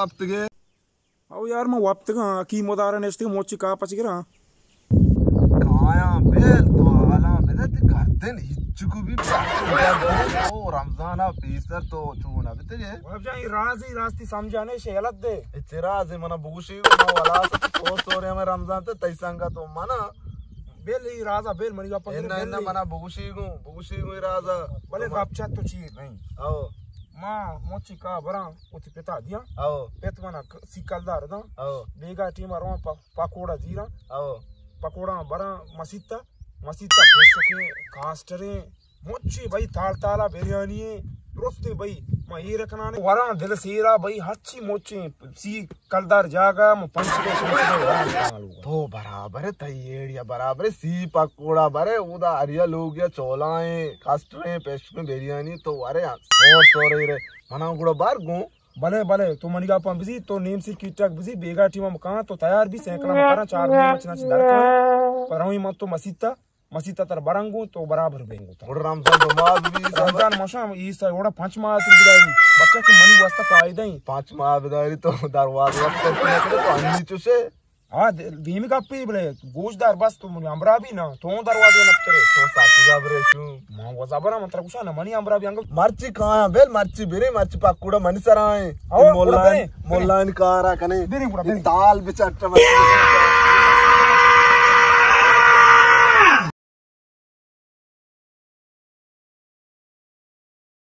ہفتگے۔ او یار، من وپتگاں، حکیم ادارہ نشتگاں، موچی کاپ چی گراں۔ کایاں بیل تو حالاں بدے، تی گردن ہچ کو بھی او رمضان پیسر تو چون بیتگے۔ باب جان، یہ رازی راستی سمجھانے شے غلط دے۔ اے چے رازے؟ منا بگوشی گو، ما ولا سور سورے ہمیں رمضان تے تئی سنگا تو منا۔ بیل ای رازا، بیل منی گپا انا، انا، منا بگوشی گو، بگوشی گو ای رازا۔ بلے گپ چت تو چیر نہیں۔ او۔ ما موچی کا براں، وتی پتا دیاں۔ او۔ پت منا ک-، سی کلدار داں۔ او۔ بیگا ٹیم رواں پ-، پکوڑا زیراں۔ او۔ پکوڑا براں مسیتا، مسیتا پیشکیں، کاسٹریں، مچی بھائی تال تالا بریانی ایں، درستیں بھائی، ما ایر کنانے وراں دل سیرا بھائی ہرچی مچیں سی کلدار جاگا، ما پنچ کلو، شش کلو وراں۔ تو برابر ئے، تئی ایڈیا برابر ئے، سی پکوڑا برے، اودا ہریا لوگیا چولائیں، کسٹریں، پشکیں بریانی، تو ورے سور سورے رے، منا گڑا بار گوں۔ بلے، بلے، تو منی گپاں بزی، تو نیم سی کیٹک بزی، بیگا ٹیما مکان، تو تیار بی، سینکلا مکان، چار بجے مچ نچ در کن، پر ہوئی من تو مسیتا، مسیتا تر برنگو، تو برابر بینگو تا۔ گڑا رمضان دو ماہ بی، رمضان ماشاء، ای سا اوڑا پنچ ماہ تر بداری، بچہ کہ منی واسطہ فائدہ ایں۔ پنچ ماہ بداری تو دروازہ وقت کرتے نہ کرے، تو انی چوشے۔ ہاں، دے-، دیمی گپے بلے، گوش دار بس، تو منی ہمراہ بی نا، تو اوں دروازے نپترے۔ تو ساتو زبرے شو۔ ما و زبرا من ترا گوشا نا، منی ہمراہ بی انگل۔ مرچی کایاں بیل، مرچی برے، مرچی پکوڑا منی سرا ایں۔ او، مولا، گڑا برے، مولا برے۔ ان کارا کنے۔ برے گڑا، برے۔ تال بچٹ مرچی۔